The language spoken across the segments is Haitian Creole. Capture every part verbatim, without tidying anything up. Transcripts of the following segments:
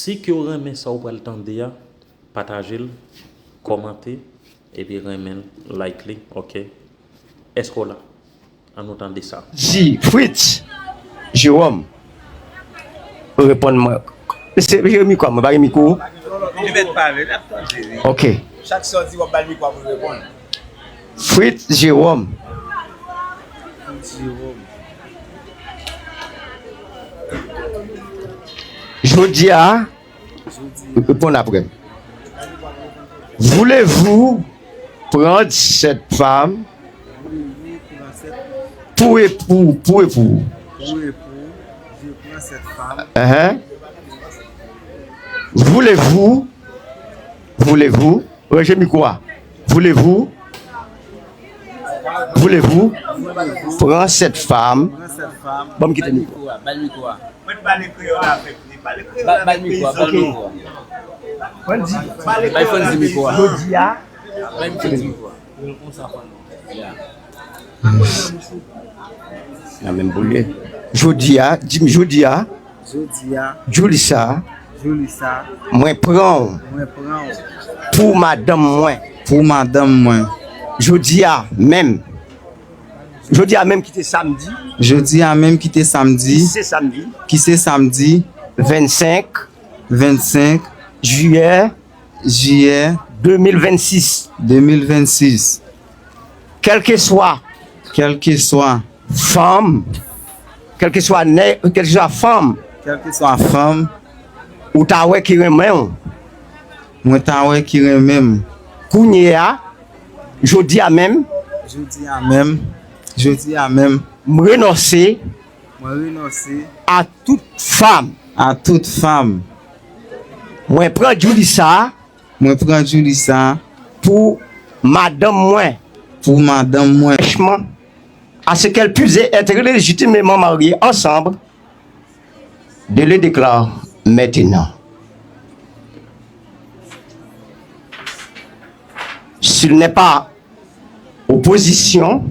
Si ke w renmen sa w pral tande a, pataje l, kòmante, epi renmen l, like li, oke? Èske w la? An nou tande sa. Di, Fritz Jérôme, reponn mwen. Se, se mikwo a, mwen pa gen mikwo. Li mèt pale, l ap tande, wi. Oke. Chak sa w di, w ap ba l mikwo a pou l reponn. Fritz Jérôme. Jérôme. Jodi a, reponn apre m. Voulez-vous prendre cette femme pour époux, pour époux? Pour époux, je prends cette femme. Hein? Voulez-vous, voulez-vous, ranje mikwo a. Voulez-vous, voulez-vous prendre cette femme? Prends cette femme. Ban m kite mikwo a. Ba l mikwo a. Mwen pale kreyòl avèk li, pale kreyòl avèk peyizan. Ba, ba l mikwo a, ba l mikwo a. Mwen di, pale kreyòl avèk peyizan. Jodi a. Ba l mikwo a. Konsa, konsa. Nan menm boulye. Jodi a, di m jodi a. Jodi a. Julissa. Julissa. Mwen pran w. Mwen pran w. Pou madanm mwen. Pou madanm mwen. Jodi a menm. Jodi a menm ki te samdi. Jodi a menm ki te samdi. Ki se samdi. Ki se samdi. Vennsenk. Vennsenk. Jiyè. Jiyè. De mil vennsis. De mil vennsis. Kèlkeswa. Kèlkeswa. Fanm. Kèlkeswa nèg, kèlkeswa fanm. Kèlkeswa fanm. Ou ta wè ki renmen w. Mwen ta wè ki renmen m. Kounye a, jodi a menm. Jodi a menm. Jodi a menm. M renonse. Mwen renonse. A tout fanm. A tout fanm. Mwen pran Julissa. Mwen pran Julissa. Pou madanm mwen. Pour madanm mwen. Empêchement à ce qu'elle puisse être légitimement mariée ensemble, je le déclare maintenant. S'il n'est pas opposition,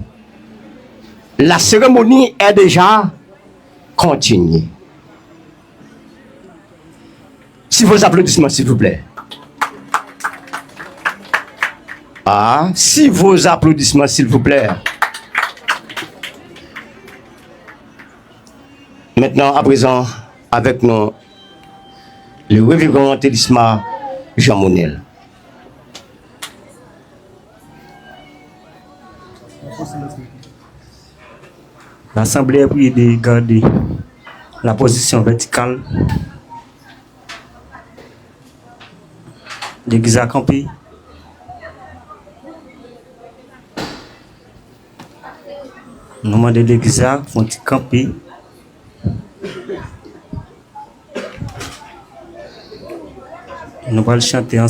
la cérémonie est déjà continuée. Si vos applaudissements, s'il vous plaît. Ah, si vos applaudissements, s'il vous plaît. Maintenant, à présent, avec nous, le révérend Thélisma Jean Monel. L'assemblée est priée de garder la position verticale. Legliz la kanpe. Nou mande legliz la fè yon ti kanpe. Nou pral chante ansanm.